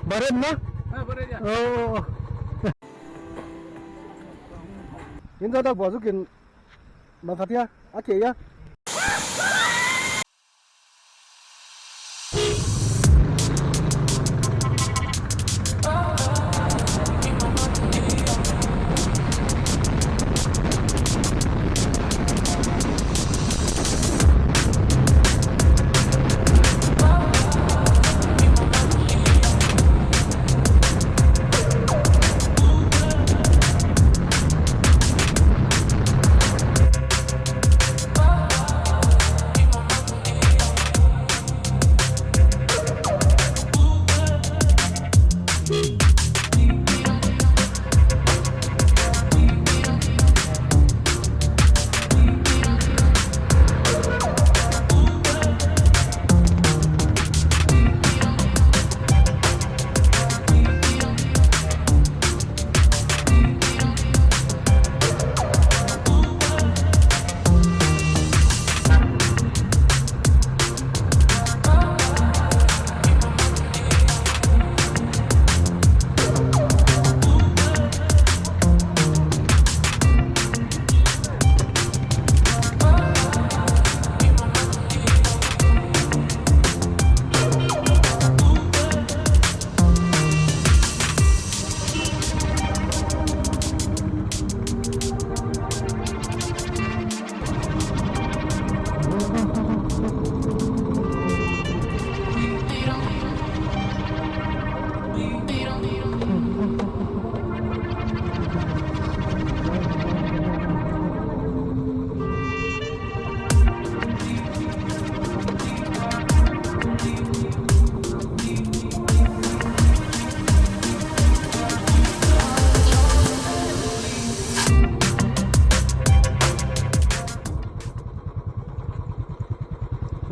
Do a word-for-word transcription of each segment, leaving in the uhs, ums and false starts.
Baren na? Ah, baren ya. Oh. Inza tak buat zukin. Mafat ya. Ake ya.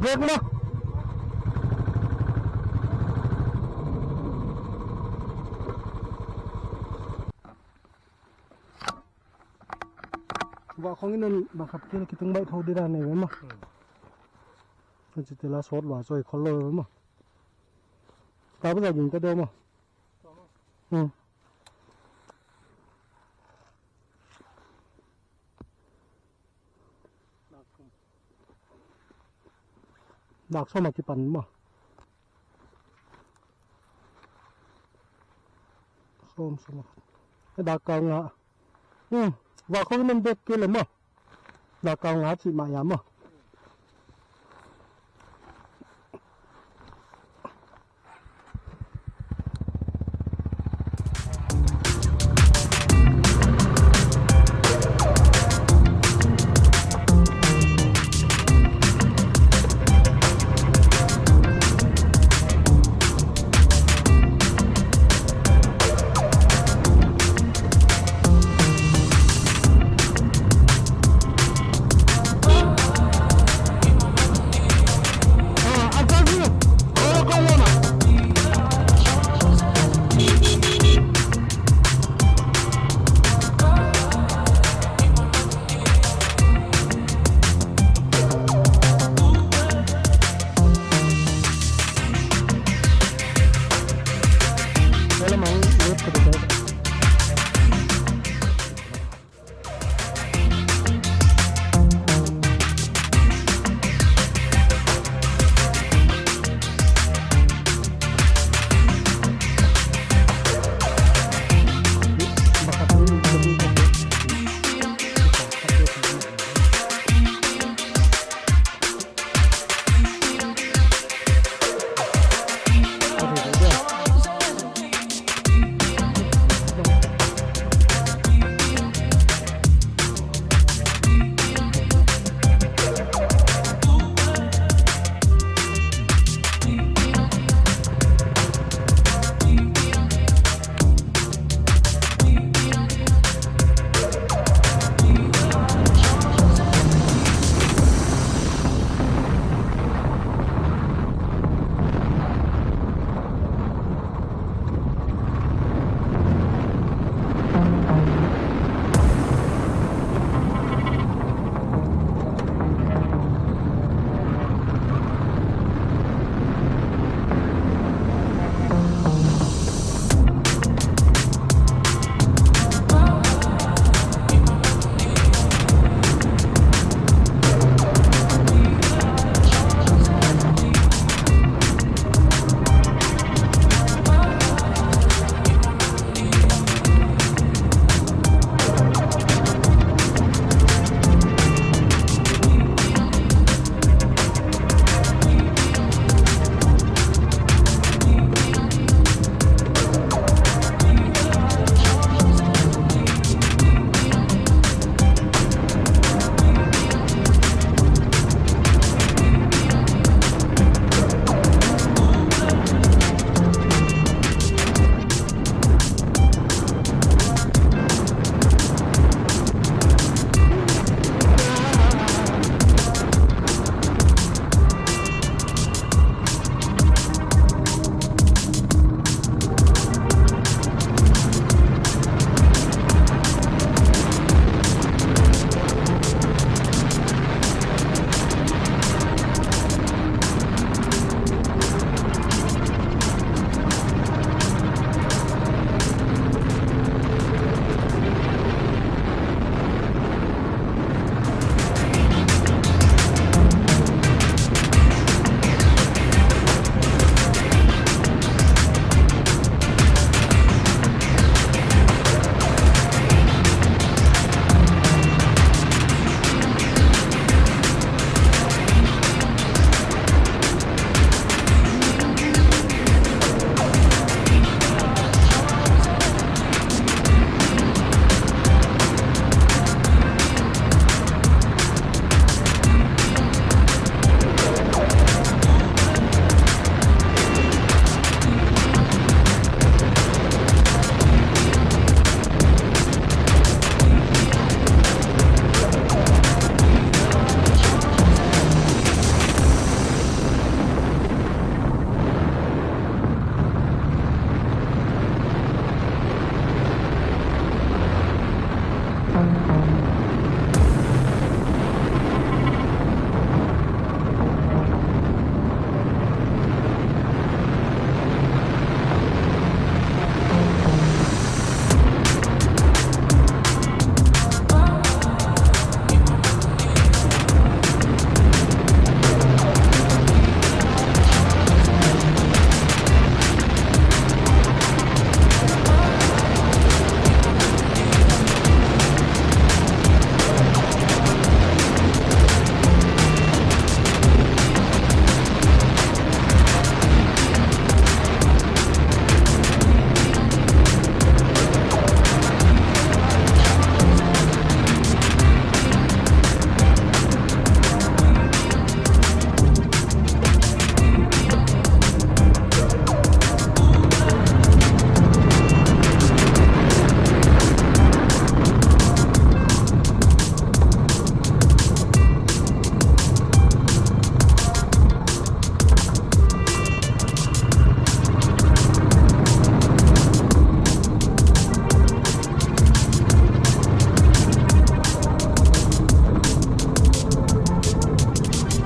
Brake maw. Vah khong in bang khat kil kitung baih thou di dan nei ve maw. Hmm. Kan chi tela sawt va choi khol lou ve maw. Ta ba za ging ta do maw. Hmm. Dak sawm a kipan maw. Sawm, sawm a. Dak kal nga. Hmm. Vah khong in bek kil maw. Dak kal nga chih mah ia maw.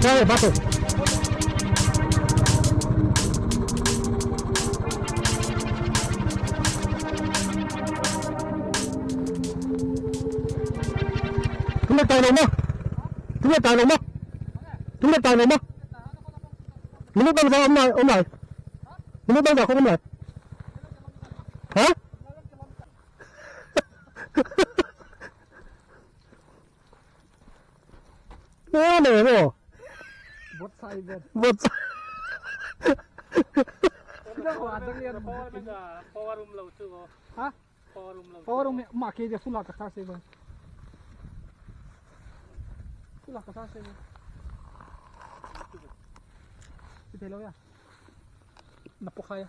Try, bate. Tung le tai lo ma. Tung le tai lo ma. Tung le tai lo ma. Minute bangzah om nai, om nai. Minute bangzah khong om nai. Ha? No, no, no. Both side. Both side. Sida ko adang lian. Power mega, power room lo tu ko. Ha? Power room lo. Power room ma ke dia sula ka sa se ba. Sula ka sa se ba. Sida lo ya. Na pawt kha a.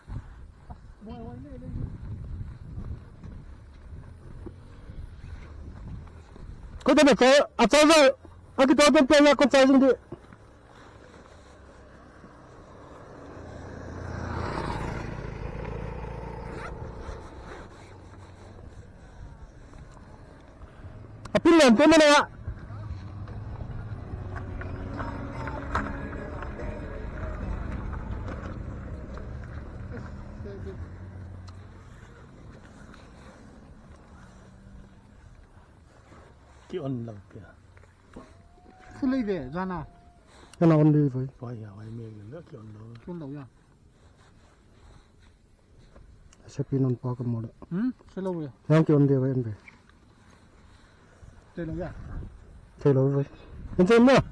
Koi te na chai, a chai zai. A ki to ten pe ya kon chai zing di. A pil lian te mah na. Ki on lo pia. Sulei ve, zana. Ana on di vai. Vai ya, vai me lo ki on lo. Ki on lo ya. Sepi non pa ka mo la. Hmm? Selo ve. Yang ki on di vai en ve. Te lo ya. Te lo ve. En sen na.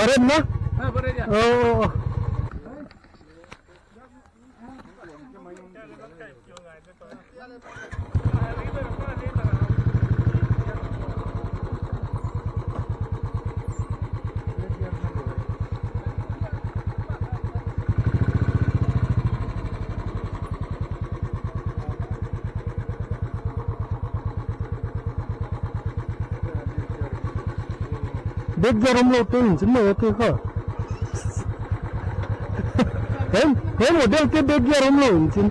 Em na? Oh. Bek jarum lo tu engine mai tu kha. Hem, hem model te bek jarum lo engine.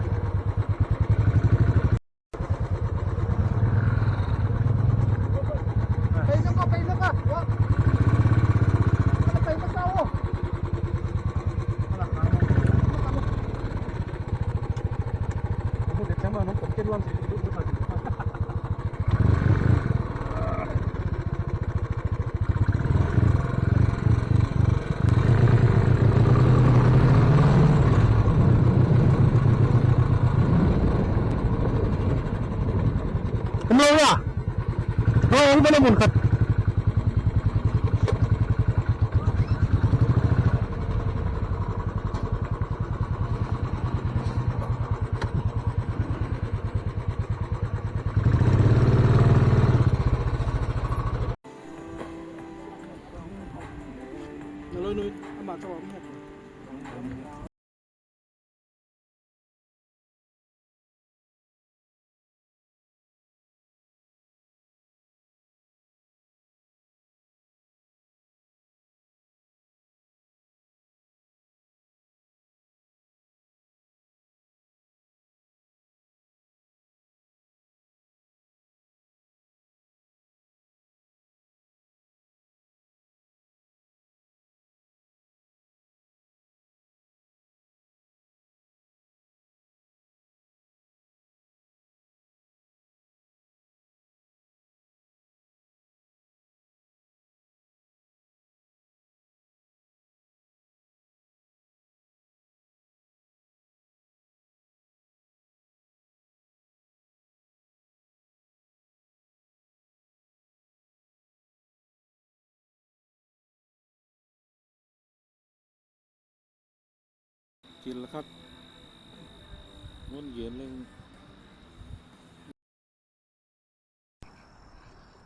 Om lou a. Hoi, hong bana mun khat. Kil khat. Ngun gen leng.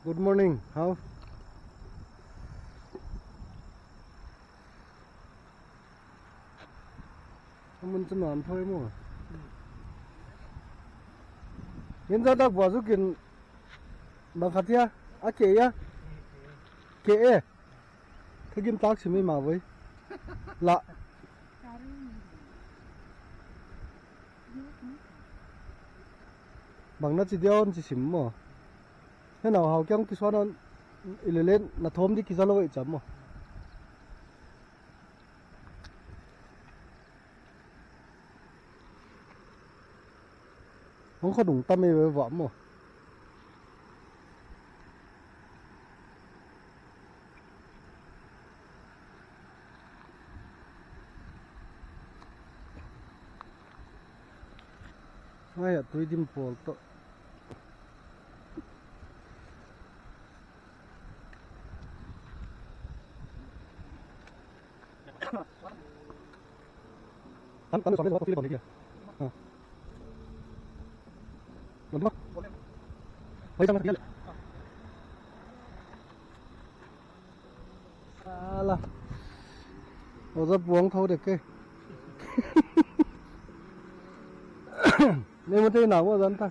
Good morning. How? Amun chu nuam thoi maw. Nin za dak bua zu kin bang khat hia? A ke ia? Ke e. Ka gim tak sim i ma voi. La. Bang na chi dia on chi sim maw. He nau hau kiang kisuan on i lelen na thawm di kizalou i cham maw. Hong kha dung tam e ve va maw. Ngai a tui dim pawl toh. Tan, tan, suan le, suan le, suan le, suan le. Ah. Suan le, suan le. Oi, sang le. Alah. Oza puang thau dek ke. Ni mate na mo zan ta.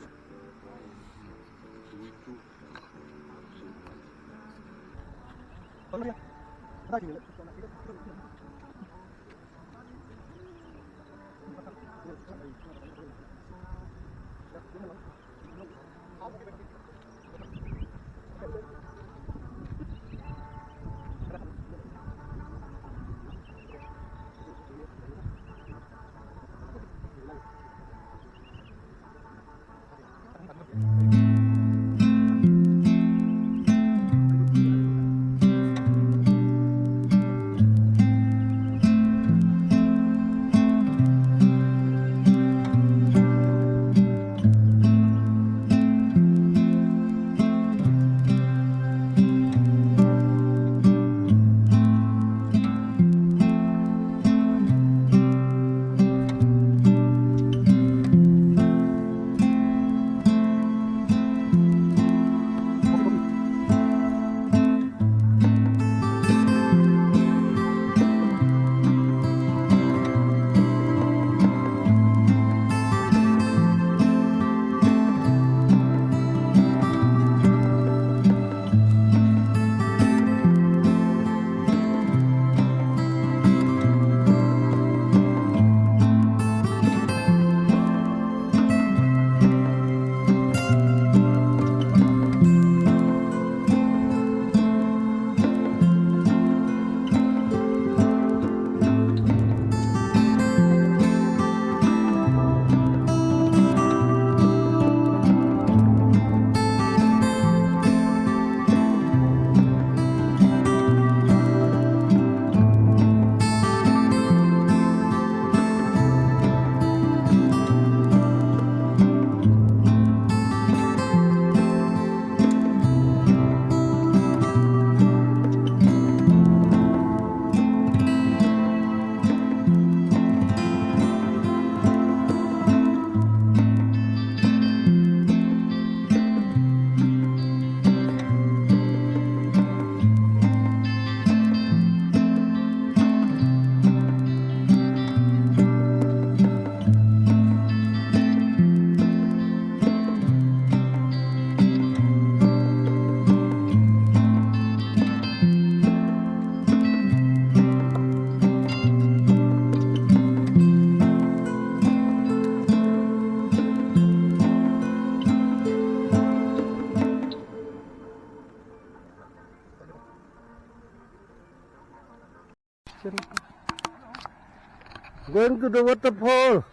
Going to the waterfall.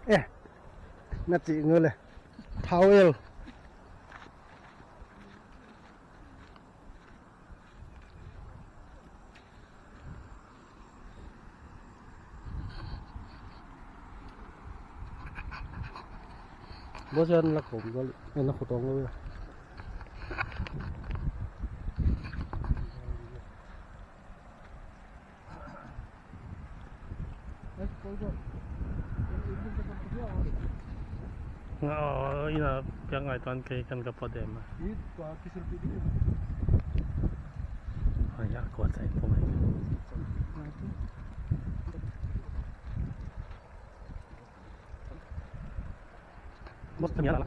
Eh, na chih ngu le. Towel. Bos yan la khom gol, eh, na khotong gol. Nga, oh, ina, piak ngai tuan kei kan ka pawt em a. Ai, a kuat sa in pawt mai. Bos, kami ala.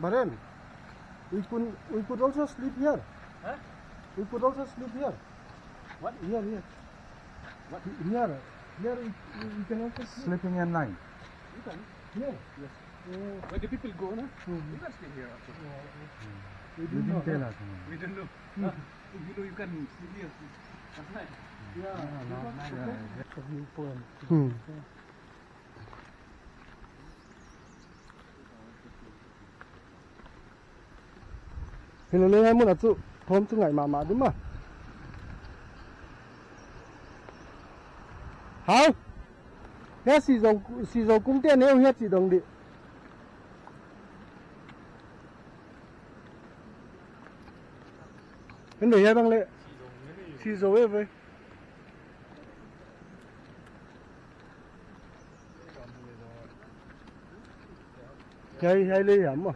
But then, we could, we could also sleep here. Huh? We could also sleep here. What? Here, here. What? Here, here we, we, we can also sleep. Sleeping at night. You can. Here. Yes. Oh. When the people go, no? Mm-hmm. You can stay here also. Oh, okay. Mm. We didn't know. They didn't tell us, no. We don't know. Mm. Ah, you know, you can sleep here at night. Yeah. Yeah, last night, uh, that's a viewpoint. Hmm. Yeah. Hilele hiai mun a chu, thawm chu ngai mahmah di maw. Hau. Hiai Sizo, Sizo kungte neu hiai chih dong di. Hiai bang le. Sizo e ve. Hiai, hiai le hiam maw.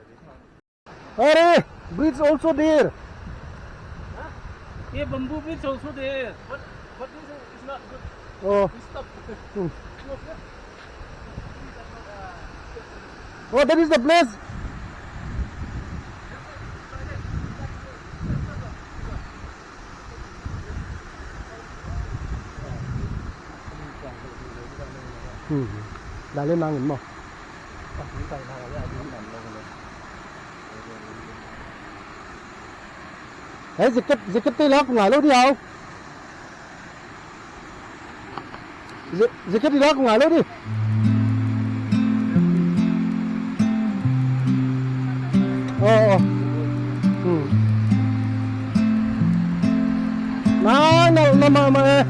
Are, bridge also there. Huh? Yeah, bamboo bridge also there. But, but this is not good. Oh. It's tough. Hmm. Oh, that is the place. Hmm. Dah le nang in maw. Hei, jacket, jacket te lak ngai lou di hau. Ja-, jacket i lak ngai lou di. Oh, oh. Hmm. Na, na, na, ma, ma, eh.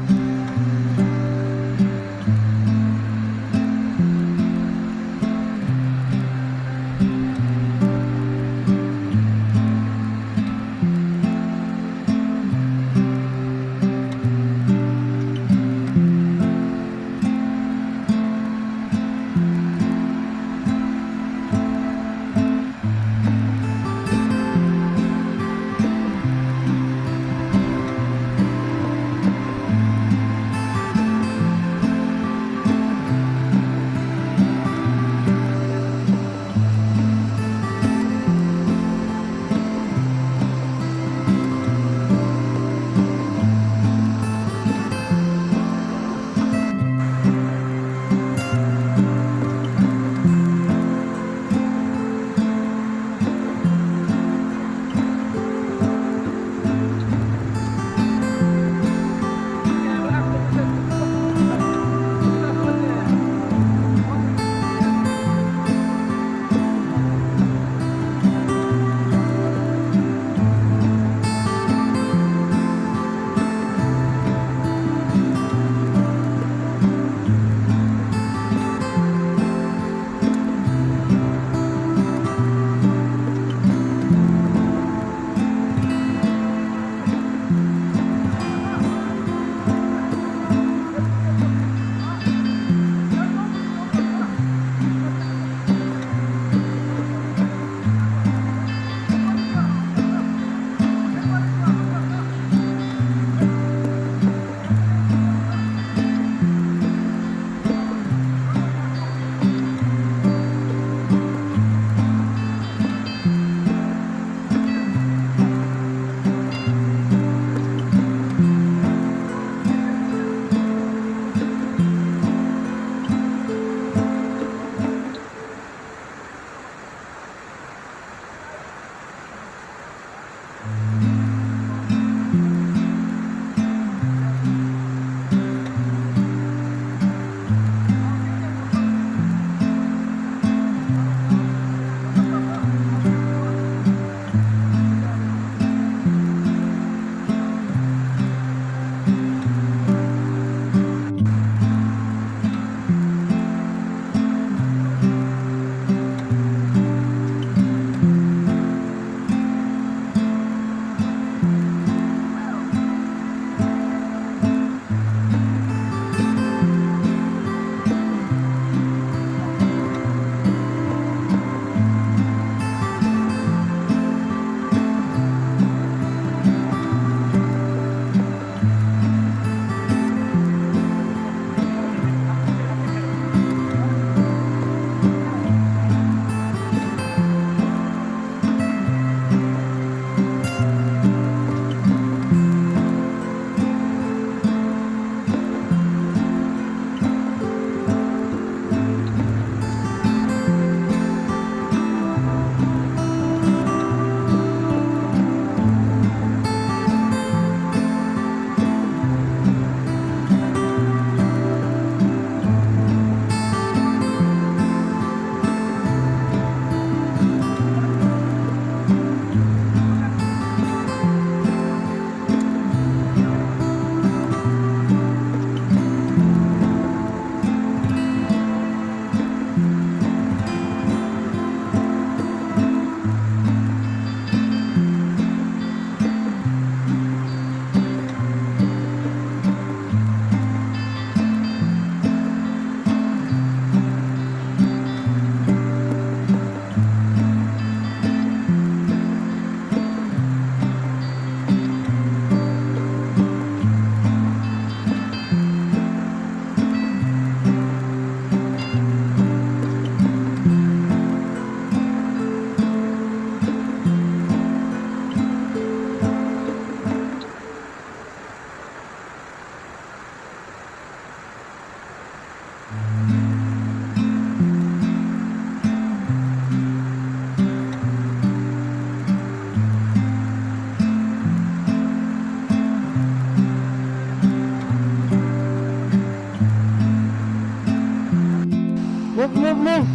Move, move.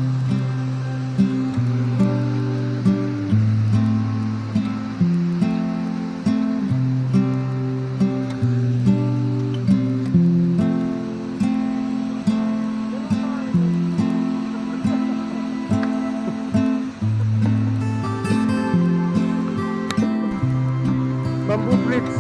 Bamboo bridge.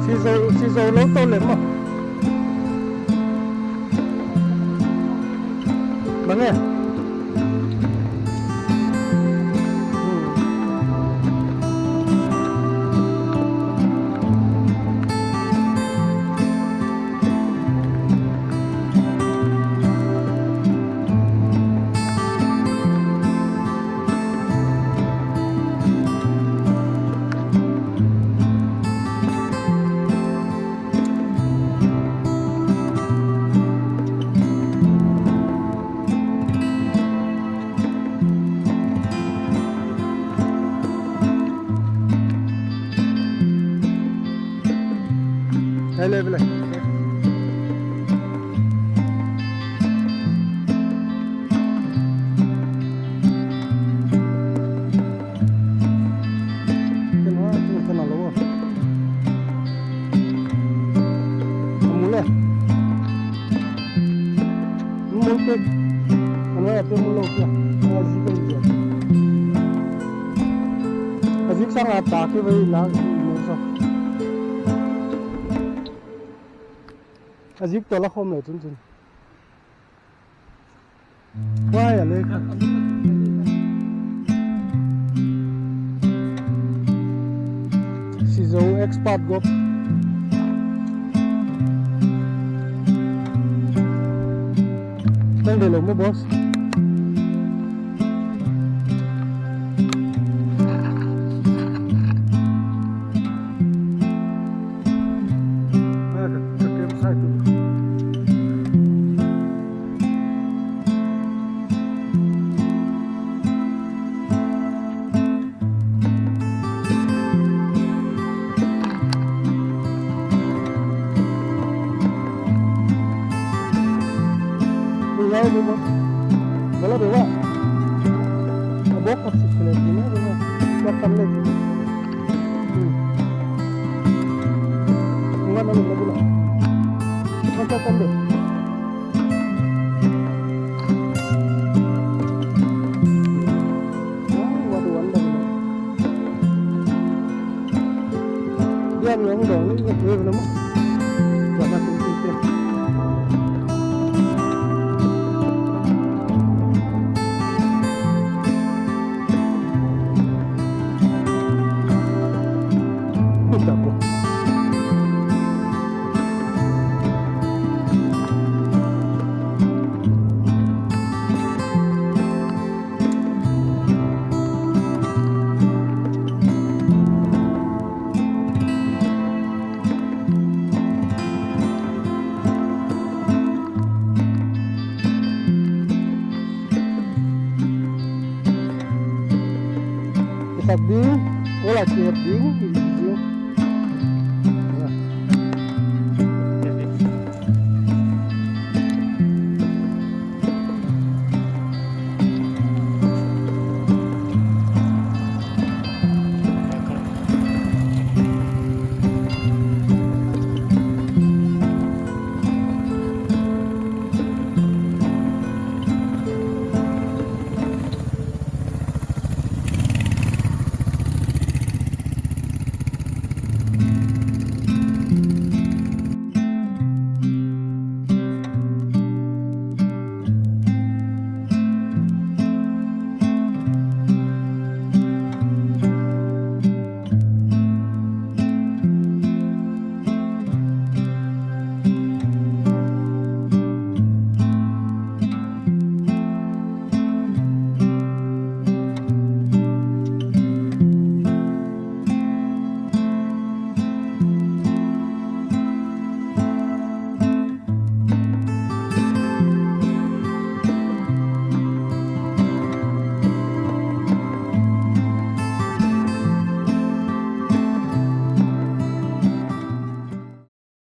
Sizou, sizou lou tou lem maw. Bang e? Hai le, bele. Ken hua tu kan alo. Amu le. Mul ke. Kan hua tu mul lo ke. Hua zi ke zi. A zik sang a ta ke vai la mul sa. A zik toh la khawm le chun chun. Wai a le kha. Sizou expert group. Tang de lo maw, boss. Bala bewa. Abok khat sik kele ni na, bewa. Khat tam le. Hmm. Ngan na lu na bula. Khat tam le. Wah, wah, wah, wah. Dia yang dong ni, ni, ni, ni. Wah, wah, wah, wah. Kisap ding, ola kisap ding,